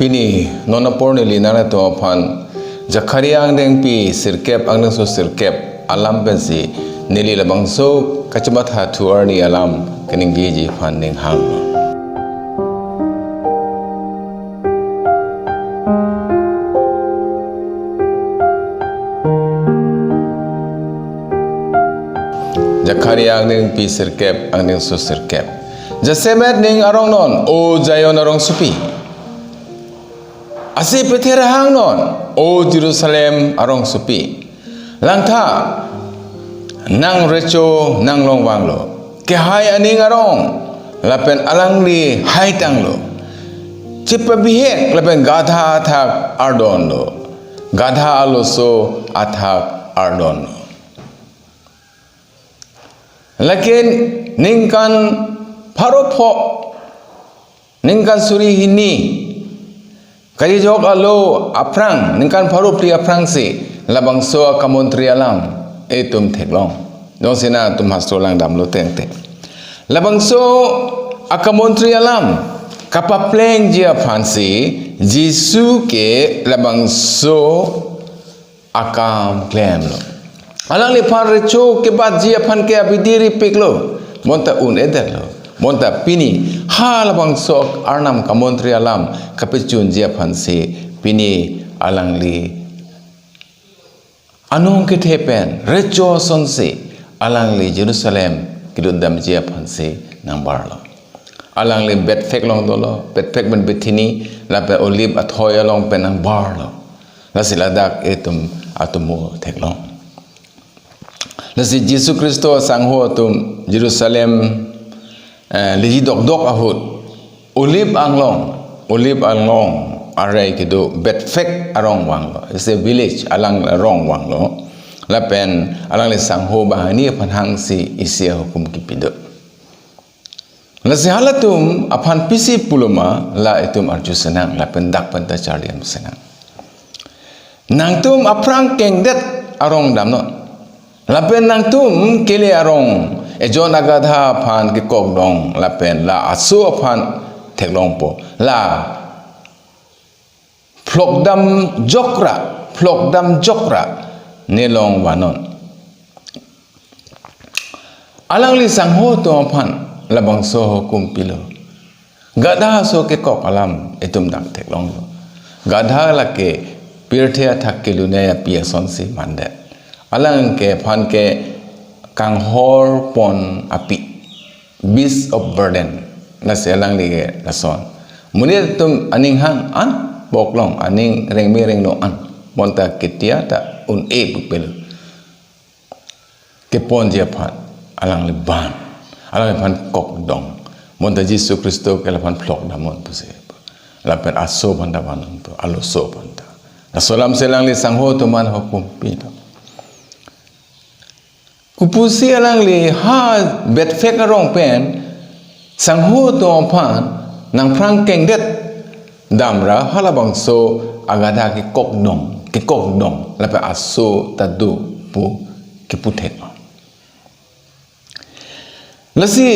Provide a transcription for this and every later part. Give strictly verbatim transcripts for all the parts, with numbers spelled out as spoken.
Pini non apor neli nanglitum aphan Zakaria angdengpi sirkep angdengso sirkep alam pensi neli labangso kachematha thu arni alam keningjeji aphan ning hang. Zakaria angdengpi sirkep angdengso sirkep. Jasemet ning arong non, O Zion arongsopi. Lasi pether hang non, O Jerusalem arongsopi. Langtha, nang recho nanglong vanglo. Kehai aning arong, lapen alangli haitanglo. Chepabihek lapen gadha athak ardonlo. Gadha aloso athak ardonlo. Lake ningkan pharo pho, ningkan suri hini, kali jok alo aphrang, ningkan pharo phli aphrangsi labangso akamontri alam itum theklong. Jongsi nangtum hastro langdamlo tengte, labangso akamontri alam kapaplengji aphansi Jisu ke labangso akam klemlo. Alangliphan recho kebatji aphan ke abidi ripiklo. Bonta un-edetlo. Bonta pini halabangso Arnam kamontri alam kapachunji aphansi pini alangli anong kethe pen recho asonsi alangli Jerusalem kedundamji aphansi nangbarlo. Alangli Bethphage along dolo, Bethphage pen Bethany, lapen Olive athoi along pen nangbarlo. Lasi ladak itum atomo theklong. Lasi Jisu Khristo asangho atum Jerusalem, eh, leji dokdok ahut Olive anglong, Olive anglong arei kedo Bethphage arong vanglo. It's a village, alang arong vanglo. Lapen alangli sangho banghini aphan hangsi isi ahukum kipido. Lasi halatum aphan pisi pulo ma, la itum arju senang, lapen dak penta charli am senang. Nangtum aphrang kengdet arong damnon. Lapen nangtum kele arong, ejon agadha aphan kekokdong, lapen la aso aphan theklongpo. La phlokdam jokra, phlokdam jokra nelong vannon. Alangli sangho atum aphan labangso ahukum pilo. Gadha aso kekok alam itum dak theklonglo. Gadha lake pirthe athak kelunei api asonsi mandet. Alang ke aphan ke kanghor pon api, beast of burden. Lasi alangli ke lason. Monit atum aning hang an boklong, aning rengme rengno an. Bonta ketia ta un-e pupelo. Keponji aphan alangli ban, alangliphan kokdong. Bonta Jisu Khristo ke laphan phlokdamnon pusi. Lapen aso aphan ta vannon pu, aloso aphan ta. Laso alamsi alangli sangho atum aphan hukum pilo. Kopusi alangli ha Bethphage arong pen sangho atum aphan nangphrang kengdet damra halabangso agadha kekokdong, kekokdong, lapen aso ta do pu keputhek. Lasi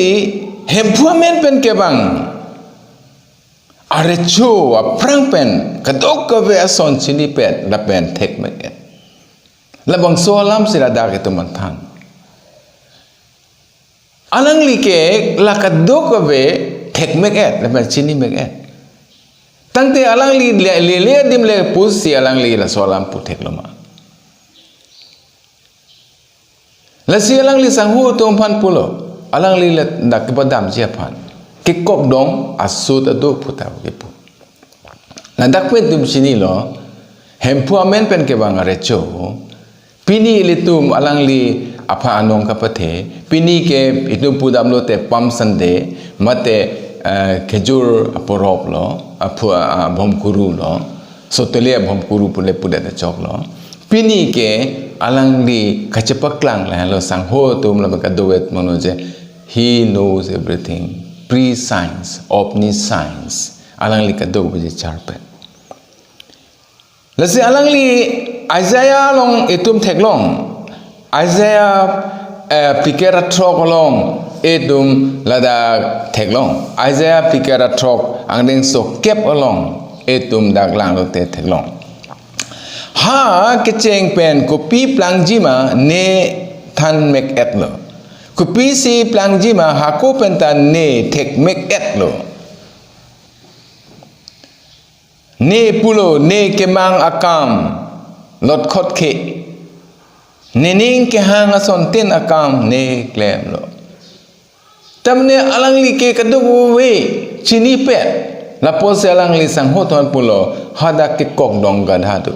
Hemphu amen pen kevang arecho aphrang pen kadokave ason chinipet lapen thekmek-et. Labangso alamsi ladak itum aphan than. Alangli ke la kadokave thekmek-et, lapen chinimek-et. Tangte alangli le, lele adim le pusi alangli laso alam putheklo ma. Lasi alangli sangho atum aphan pulo, alangli ladak kepadamji aphan. Kekokdong aso ta do pu ta kepu. Ladak pen itum chinilo, Hemphu amen pen kevang arecho, pini ilitum alangli aphan anong kapathe, pini ke itum pudamlote Palm Sunday, mate, eh, khejur aporop lo, aphu, ah, abhomkuru lo, sotele abhomkuru pule pudet choklo. Pini ke alangli kachepaklang lahelo sangho atum lapen kadokave mono je, he knows everything, prescience, omniscience, alangli kadokave charpet. Lasi alangli Isaiah along itum theklong. Isaiah, eh, phlikep ra throk along itum ladak theklong. Isaiah phlikep ra throk angdengso kep along Itum dak langlote theklong. Ha kecheng pen kopi plangji ma ne than mek-etlo. Kopisi plangji ma hako pen ta ne thek mek-etlo. Ne pulo, ne kemang akam lotkot ke. Nening kehang asontin akam ne klemlo. Tamne alangli ke kadokave chinipet. Lapusi alangli sangho thon pulo, hadak kekok dong gadha do.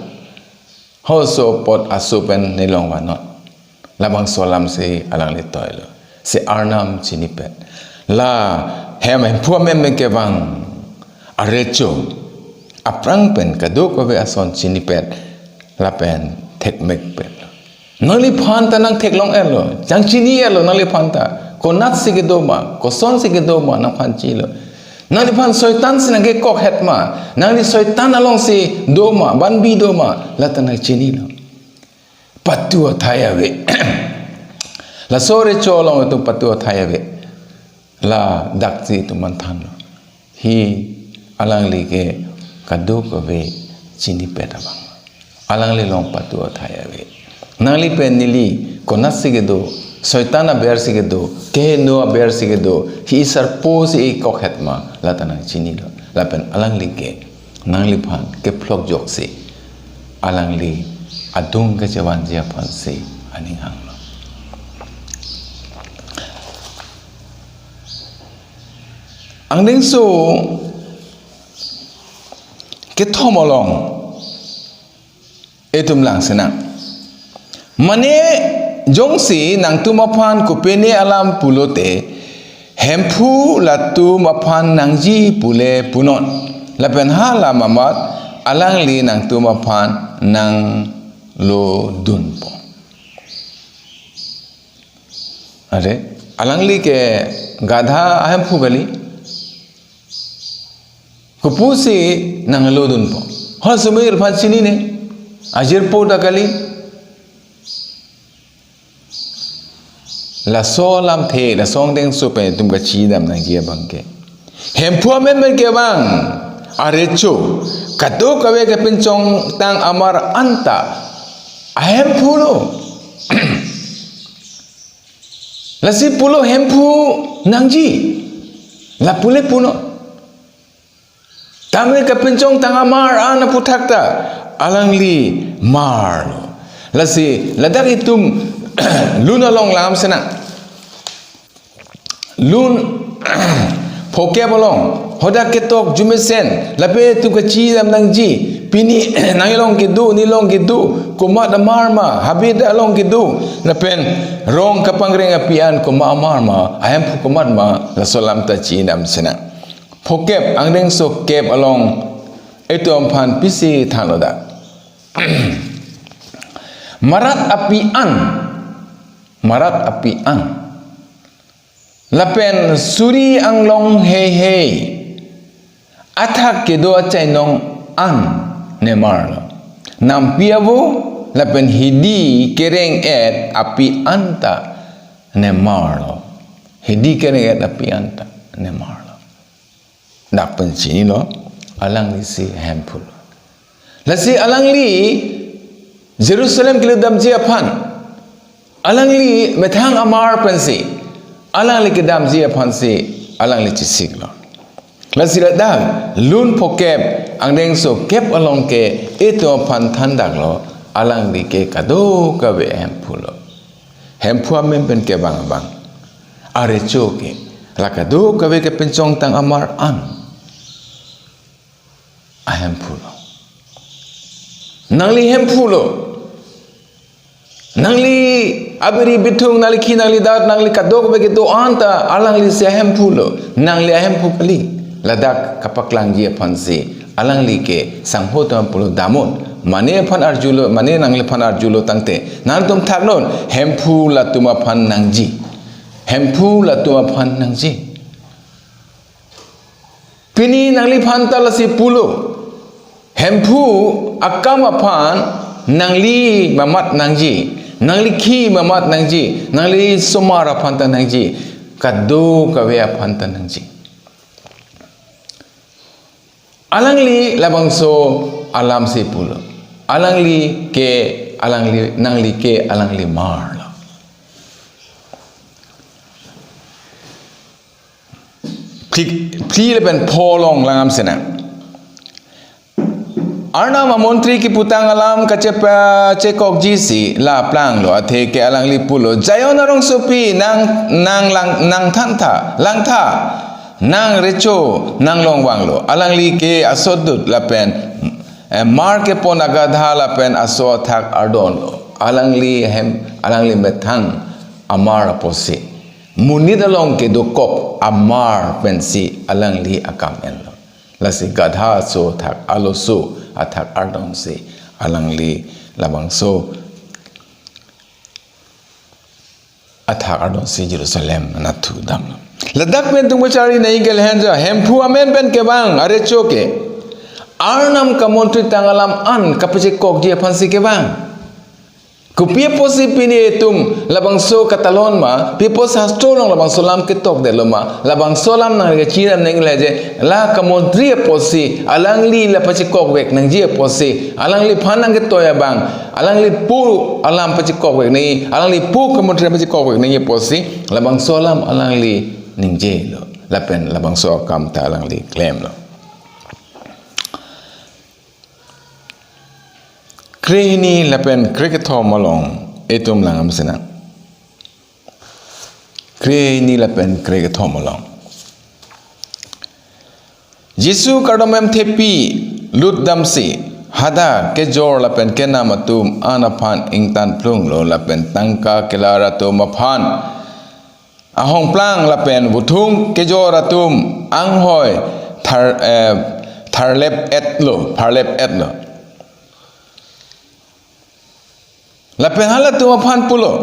Halaso apot aso pen ne longvannon. Labangso alam si alangli toilo. Si Arnam chinipet. La hem hemphu amen pen kevang arecho. Aphrang pen kadokave ason chinipet. Lapen thek mek-etlo. Nangliphan ta nang theklong-etlo, nang chini-etlo nangliphan ta. Konatsi kedo ma, kosonsi kedo ma, nangphan chilo. Nangliphan Soitan si nangkekok-het ma, nangli Soitan alongsi do ma, banbi do ma, la ta nang chinilo. Patu athai ave. Laso arecho along itum patu athai ave. Ladaksi itum manthanlo. Hi alangli ke kadokave chinipet abang. Alangli along patu athai ave. Nangli pen neli konatsi kedo, Soitan abersi kedo, kehingno abersi kedo, hi sarpo si kekok-het ma, la ta nang chinilo. Lapen alangli ke, nangliphan kephlok ajoksi, alangli adung kechevanji aphansi aning hanglo. Angdengso kethom along itum langsinang. Mane jongsi nangtum aphan kopine alam pulote, Hemphu latum aphan nangji pule punon. Lapen hala amat alangli nangtum aphan nanglodunpo. Are, alangli ke gadha ahemphu kali. Kopusi nanglodunpo. Halaso amei aphan chinine. Ajirpo ta kali. Laso alamthe, laso angdengso pen itum kachidam nangji abang ke. Hemphu amen pen kevang arecho, kadokave kepinchongtang amar anta ahemphulo. Lasi pulo hemphu nangji. La pule punon. Tamne kepinchongtang amar an aphuthak ta alangli marlo. Lasi ladak itum lun along langsinang. Lun phokep along, hadak ketok arjumesen, lapen itum kachidam nangji, pini nang along kedo, neli along kedo, komat amar ma, habit along kedo, lapen rong kapangreng api an komat amar ma, ahemphu komat ma, laso alam ta chidamsinang. Phokep, angdengso kep along itum aphan pisi thanlo dak. Marat api an, marat api an. Lapen suri anglong heihei. Athak kedo achainong an ne marlo. Nampi avo lapen hidi kereng-et api anta ne marlo. Hidi kereng-et api anta ne marlo. Dak pen chinilo, alanglisi hemphulo. Lasi alangli Jerusalem kelutdamji aphan, alangli methang amar pensi, alangli kedamji aphansi, alangli chesiklo. Lasi ladak lun phokep angdengso kep along ke itum aphan thandaklo, alangli ke kadokave hemphulo. Hemphu amen pen kevang abang. Arecho ke, la kadokave kepinchongtang amar an ahemphulo. Nangli hemphulo. Nangli abiri bithung, nangli khi, nangli dat, nangli kadokave kedo anta alanglisi ahemphulo. Nangli ahemphu kali. Ladak kapaklangji aphansi alangli ke sangho atum pulo damnon. Mane aphan arjulo, mane nangliphan arjulo tangte, nangtum thaknon, hemphu latum aphan nangji. Hemphu latum aphan nangji. Pini nangliphan ta lasi pulo. Hemphu akam aphan nangli mamat nangji, nangli khi mamat nangji, nangli osomar aphan ta nangji, kadokave aphan ta nangji. Alangli labangso alamsi pulo. Alangli ke, alangli, nangli ke, alangli marlo. Phli, phli lapen pho along langdam sinang. Arnam amontri kiputang alam kachepachekokjisi la planglo, athe ke alangli pulo, Zion arongsopi, nang, nang lang, nang thantha, langtha, nang recho, nang longvanglo. Alangli ke asodut lapen, eh, mar kepon agadha lapen aso athak ardonlo. Alangli hem, alangli methang amar apotsi, monit along kedokok amar pensi alangli akam enlo. Lasi gadha aso athak, aloso athak ardonsi alangli labangso athak ardonsi Jerusalem anatthu damlo. Ladak pen tungbo charli nangji ke lahenlo, Hemphu amen pen kevang arecho ke Arnam kamontri tang alam an kapachekokji aphansi kevang. Kopi apotsi pini itum labangso katalon ma, pi apot sastro along labangso alam ketokdetlo ma, labangso alam nangkachinam nangji le je, la kamontri apotsi, alangli la pachekokvek nangji apotsi, alangliphan nangketoi abang, alangli pu alam pachekokvek nangji, alangli pu kamontri pachekokvek nangji apotsi, labangso alam alangli ningjelo. Lapen labangso akam ta alangli klemlo. Krehini lapen krekethom along itum langdam sinang. Krehini lapen krekethom along. Jisu kardom hem thepi lutdamsi hadak kejor lapen kenam atum an aphan ingtan plunglo lapen tangka kelar atum aphan ahongplang lapen vuthung kejor atum anghoi thar, eh, tharlep-etlo, pharlep-etlo. Lapen halatum aphan pulo,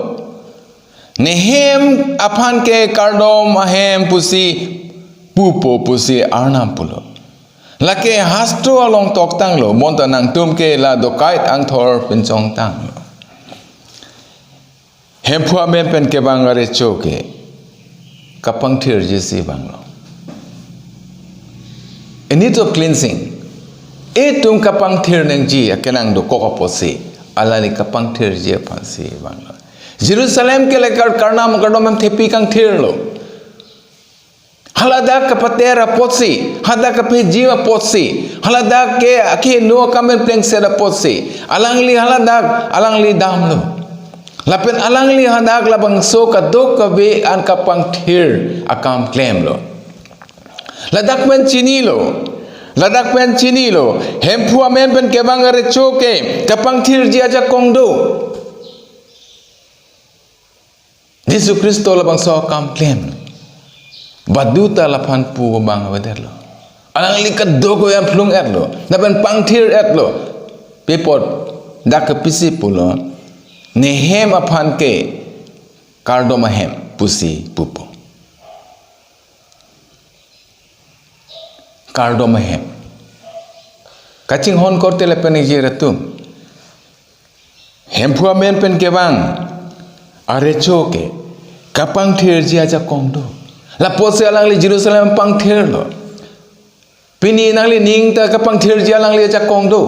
nehem aphan ke kardom ahem pusi pupo pusi Arnam pulo. Lake hastro along toktanglo, bonta nangtum ke la dokait angthor pinchongtanglo. Hemphu amen pen kevang arecho ke kapangthirjisi vanglo. In need of cleansing. Itum kapangthir nangji akenang dokok apotsi, alangli kapangthirji aphansi vanglo. Jerusalem ke lekar karnam kardom hem thepi kangthirlo. Haladak kapater apotsi, hadak kapiji apotsi, haladak ke akeheno akam pen plengset apotsi, alangli haladak, alangli damlo. Lapen alangli hadak labangso kadokave an kapangthir akam klemlo. Ladak pen chinilo, ladak pen chinilo, Hemphu amen pen kevang arecho ke kapangthirji ajakong do. Jisu Khristo labangso akam klem. Baduta laphan pu abang avedetlo. Alangli kadokave an plung-etlo. Lapen pangthir-etlo. Pi apot dak kepisi pulo, nehem aphan ke kardom ahem pusi pupo. Kardom ahem. Kachinghon korte lapen ejir atum. Hemphu amen pen kevang arecho ke kapangthirji ajakong do. Lapotsi alangli Jerusalem pangthirlo. Pini nanglining ta kapangthirji alangli ajakong do.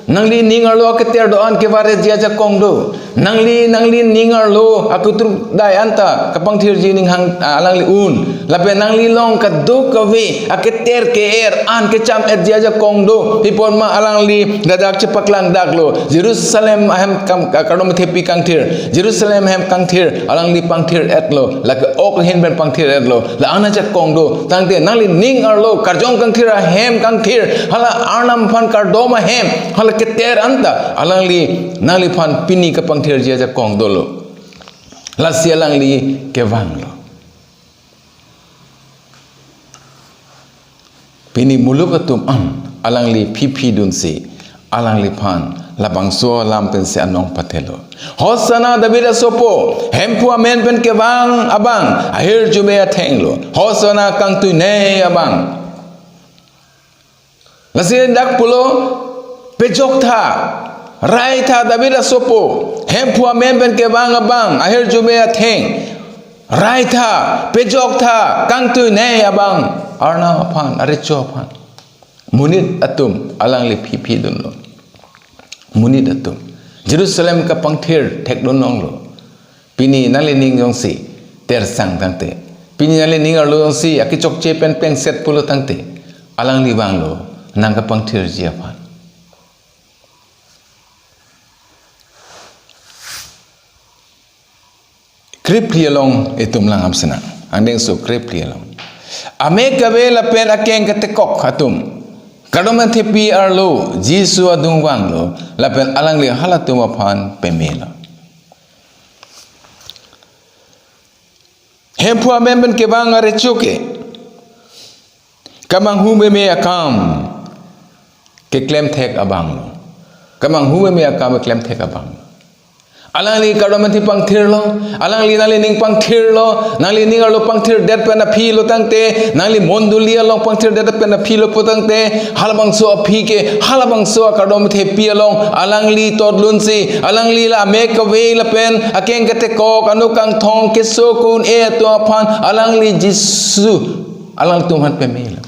Nanglining arlo aketer do-an kevaretji ajakong do. Nangli, nanglining arlo akutruk dai anta kapangthirji ning hang, ah, alangli un. Lapen nangli along kadokave aketer ke-er an kecham-etji ajakong do. Pi apot ma alangli ladak chepaklangdaklo. Jerusalem ahem kam, ka-, kardom thepi kangthir. Jerusalem ahem kangthir. Alangli pangthir-etlo. Lake ok ahin pen pangthir-etlo. La-an ajakong do. Tangte nanglining arlo karjong kangthir ahem kangthir. Hala Arnam aphan kardom ahem. Hala keter anta. Alangli nangliphan pini kapangthirji ajakong dolo. Lasi alangli kevanglo. Pini muluk atum an alangli phiphi dunsi, alangliphan labangso alam pensi anong pathelo. Hosana David asopo, Hemphu amen pen kevang abang, ahirjume athenglo. Hosana kangtuinei abang. Lasi dak pulo, pejoktha, raitha David asopo, Hemphu amen pen kevang abang, ahirjume atheng, raitha, pejoktha, kangtuinei abang, Arnam aphan, arecho aphan. Monit atum alangli phiphi dunlo. Monit atum Jerusalem kapangthir thekdun longlo. Pini nanglining jongsi tersang tangte, pini nanglining arlo jongsi akechokche pen pengset pulo tangte, alangli vanglo nang kapangthirji aphan. Krephli along itum langdam sinang. Angdengso krephli along. Ame kave lapen akeng katekok atum kardom thepi arlo Jisu adung vanglo lapen alangli halatum aphan pamelo. Hemphu amen pen kevang arecho ke kamanghu meme akam keklem thek abanglo. Kamanghu meme akam keklem thek abanglo. Alangli kardom thepi pangthirlo, alangli nanglining pangthirlo, nanglining arlo pangthirdet pen aphilo tangte, nangli mondoli along pangthirdet pen aphilo pu tangte, halabangso aphi ke, halabangso akardom thepi along alangli todlunsi, alangli la ame kave lapen akeng katekok, ano kangthong, keso kun-e atum aphan alangli Jisu alangtum aphan pamelo.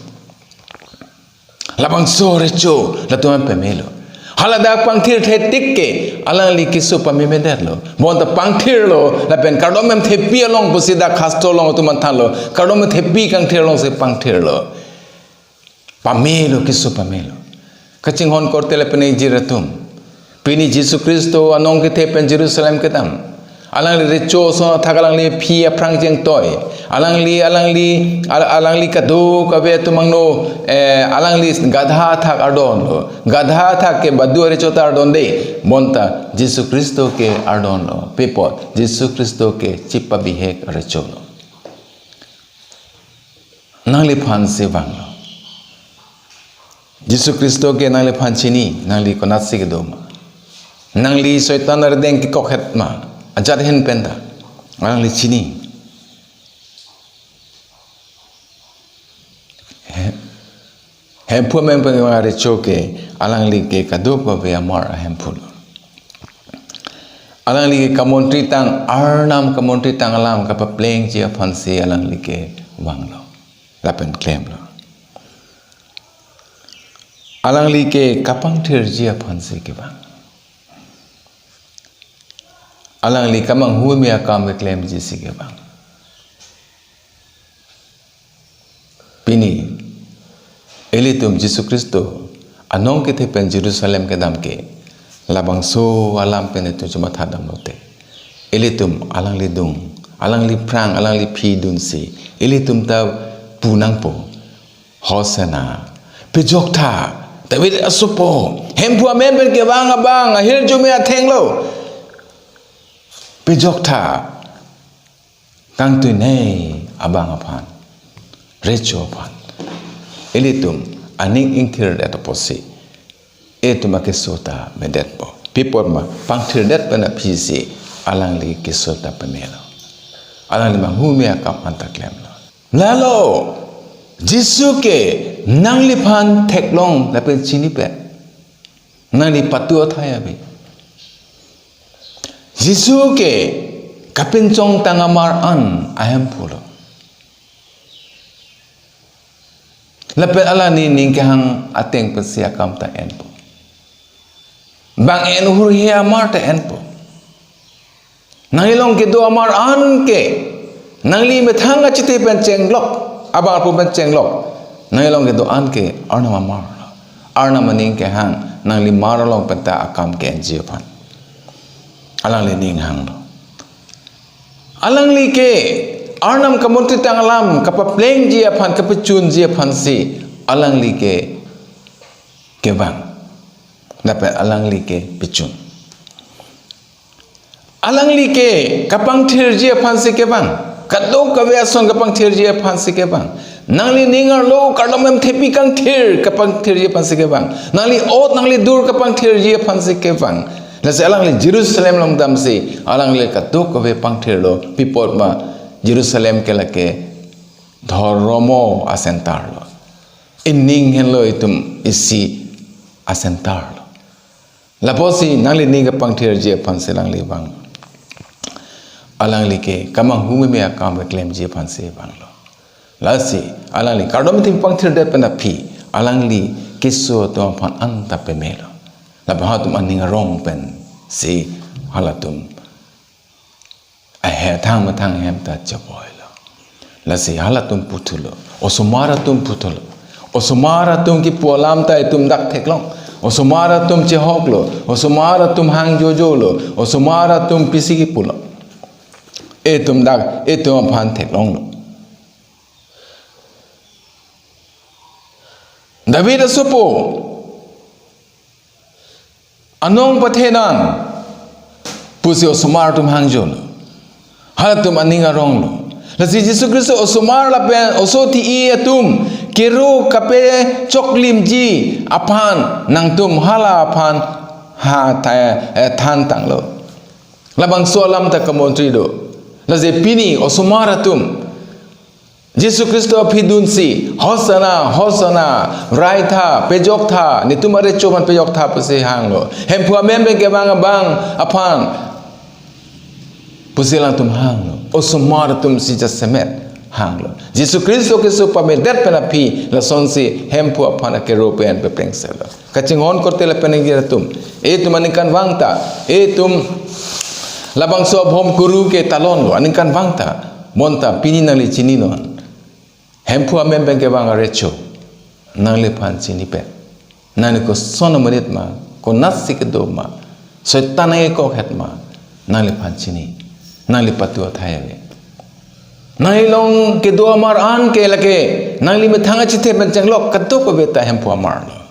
Labangso recho latum aphan pamelo. Haladak pangthir thetik ke alangli keso pamemedetlo. Bonta pangthirlo lapen kardom thepi along pusi dak hastro along atum aphan thanlo. Kardom thepi kangthir alongsi pangthirlo. Pamelo, keso pamelo. Kachinghon korte lapen ejir atum, pini Jisu Khristo anong kethe pen Jerusalem kedam. Alangli recho ason athak alangli aphi aphrang chengtoi. Alangli, alangli, al-, alangli kadokave atum angno, eh, alangli gadha athak ardonlo. Gadha athak ke badu arecho ta ardonde. Bonta Jisu Khristo ke ardonlo. Pi apot Jisu Khristo ke chipabihek arecholo. Nangliphansi vanglo. Jisu Khristo ke nangliphan chini, nangli konatsi kedo ma? Nangli Soitan arideng kekokhet ma? Ajat ahin penta nangli chini. He-, Hemphu amen pen kevang arecho ke alangli ke kadokave amar ahemphulo. Alangli ke kamontri tang, Arnam kamontri tang alam kapaplengji aphansi alangli ke vanglo lapen klemlo. Alangli ke kapangthirji aphansi kevang. Alangli kamanghu meme akam keklemji si kevang. Pini ilitum Jisu Khristo anong kethe pen Jerusalem kedam ke labangso alam pen itum chomatha damlote, ilitum alangli adung, alangli aphrang, alangli aphi dunsi ilitum ta pu nangpo. Hosana. Pejok tha, David asopo. Hemphu amen pen kevang abang, ahirjume athenglo. Pejok tha, kangtuinei abang aphan, recho aphan ilitum aning ingthirdet apotsi itum akeso ta medetpo. Pi apot ma, pangthirdet pen aphisi alangli keso ta pamelo. Alangli manghu meme akam anta klemlo. Lalo, Jisu ke nangliphan theklong lapen chinipe, nangli patu athai ave. Jisu ke kapinchong tang amar an ahemphulo. Lapen alangli ning kehang ateng pensi akam ta enpo. Bang en hurhe amar ta enpo. Nangli along kedo amar an ke, nangli methang kachite pen chenglok, abang arpu pen chenglok, nangli along kedo an ke Arnam amar. Arnam aning kehang, nangli mar along penta akam ke-enji aphan. Alangli ning hanglo. Alangli ke Arnam kamontri tang alam kapaplengji aphan, kapachunji aphansi alangli ke kevang. Lapen alangli ke pachun. Alangli ke kapangthirji aphansi kevang. Kadokave ason kapangthirji aphansi kevang. Nangli ning arlo kardom thepi kangthir kapangthirji aphansi kevang. Nangli ot nangli dur kapangthirji aphansi kevang. Lasi alangli Jerusalem along damsi alangli kadokave pangthirlo, pi apot ma Jerusalem ke lake dhormo a-center lo. Ining henlo itum isi a-center lo. Lapusi nangli ning kapangthirji aphansi alangli vang. Alangli ke kamanghu meme akam keklemji aphansi vanglo. Lasi alangli kardom thepi pangthirdet pen aphi, alangli keso atum aphan anta pemelo. Lapen halatum aning arong pensi halatum ahe thang methang hem ta cheboilo. Lasi halatum puthulo, osomar atum puthulo. Osomar atum kipu alam ta itum dak theklong. Osomar atum chehoklo, osomar atum hangjojolo, osomar atum pisi kipulo. Itum dak, itum aphan theklonglo. David asopo, anong pathenang pusi osomar atum hangjolo. Halatum aning aronglo. Lasi Jisu Khristo osomar lapen oso thi-i atum kero kapechoklimji aphan nangtum hala aphan ha tha-, eh, than tanglo. Labangso alam ta kamontri do. Lasi pini osomar atum Jisu Khristo aphidunsi, "Hosanna, Hosanna, raitha, pejoktha, netum arecho aphan pejoktha," pusi hanglo. Hemphu amem pen kevang abang aphan pusi alangtum hanglo. Osomar atumsi jasemet hanglo. Jisu Khristo keso pamedet pen aphi lasonsi Hemphu aphan akero pen peprengselo. Kachinghon korte lapen ingjir atum, itum aningkanvang ta, itum labangso abhom kuru ke talonlo, aningkanvang ta, bonta pini nangli chininon. Hemphu amem pen kevang arecho nangliphan chinipe. Nangli koson amonit ma, konatsi kedo ma, Soitan nangkekokhet ma, nangliphan chini, nangli patu athai ave. Nangli along kedo amar an ke lake, nangli methang achithe pen chenglok kadokave ta Hemphu amarlo.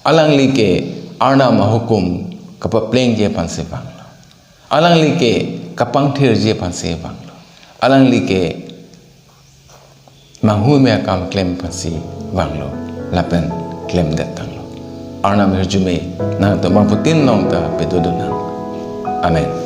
Alangli ke Arnam ahukum kapaplengji aphansi vanglo. Alangli ke kapangthirji aphansi vanglo. Alangli ke manghu me akam klem aphansi vanglo. Lapen klemdet tanglo. Arnam ahirjume nangtum bangphutin along ta pedodun nang. Amen.